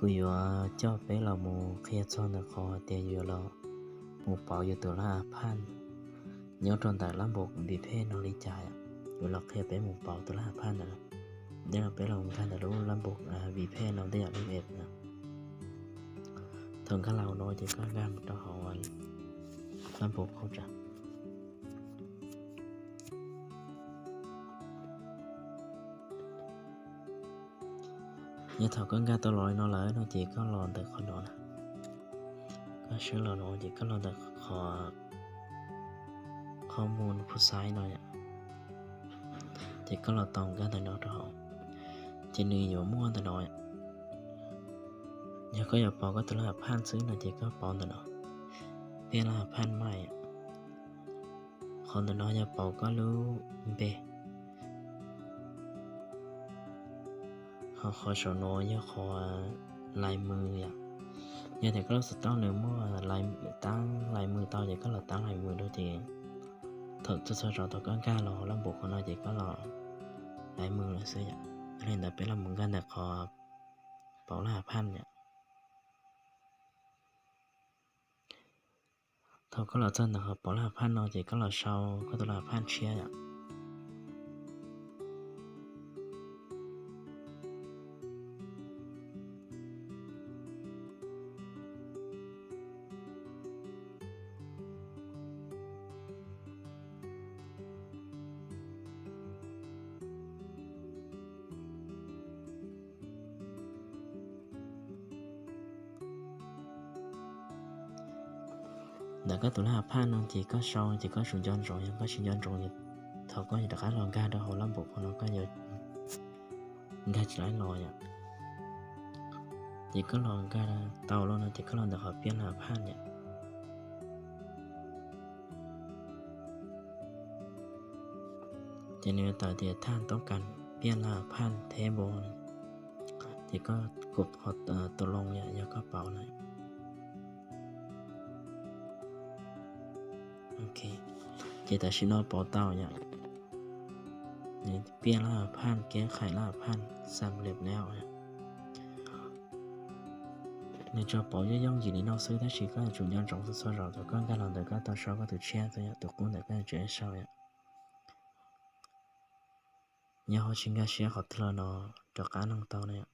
Kuv yuav coj peb los mus qhia txog ntawm qhov tias yuav los mus pauv yus tus laj phaj nyob rau ntawm lab npaum Vpay no li cas. Yuav los qhia peb mus pauv tus laj phaj ntawd. Ntej no peb los nkag ntawm lub lab npaum Vpay no ntej yom, lub app no. Thaum nkag los no ces koj nkag mus rau hauv lab npaum qhov tsa. Yog thaum koj nkag tau los li no lawm no ces koj los ntawm qhov no na. Koj sawv los no ces koj los ntawm qhov, qhov mus phu xaiv no yom. Ces koj los tau nkag ntawm no rau hauv, ces nws yuav muaj ntawm no. Yog koj yuav pauv koj tus laj phaj xwb no ces koj pauv ntawm no, piaj laj phaj mai. Qhov ntawm no yog pauv koj lub npe. Ho qhov saum no yog qhov lais mws yom. Yog tias koj lub xov tooj nws muaj taab lais mws tau ces koj los taab lais mws rau ces thaum txog txog zaum thaum koj nkag los lab npaum qhov no ces koj los lais mws lawm xwb yom. Yog li ntawd peb los mus nkag ntawm qhov pauv laj phaj yom. Thaum koj los txog ntawm qhov pauv laj phaj no ces koj los sau koj tus laj phaj tshiab yom. Ntawm koj tus laj phaj no ces koj sau ces koj tsum nco ntsoov, yog koj tsis nco ntsoov, thaum koj yuav rov qab los nkag rau hauv lab npaum qhov no koj yuav nkag tsis laib los yom. Ces koj los nkag tau los no ces koj los ntawm qhov piaj laj phaj yom. Ces nws tawm tias thaj toob kas piaj laj phaj theb npo, ces koj kov qhov tus loo yom, yog koj pauv na. Ces tam sim no pauv tau yom, piaj laj phaj kev qhais laj phaj xam lem lawm. Nws tsuas pauv yooj yooj yim li no xwb tab sis koj yuav tsum nco ntsoov txhua txhua zaus thaum koj nkag los ntawm koj tau sau koj tus tshiab xwb yom, tus qub ntawm koj yuav tsum sau yom. Yog ho tsis nkag siab qhov twg los no rov qab noog tau na yom.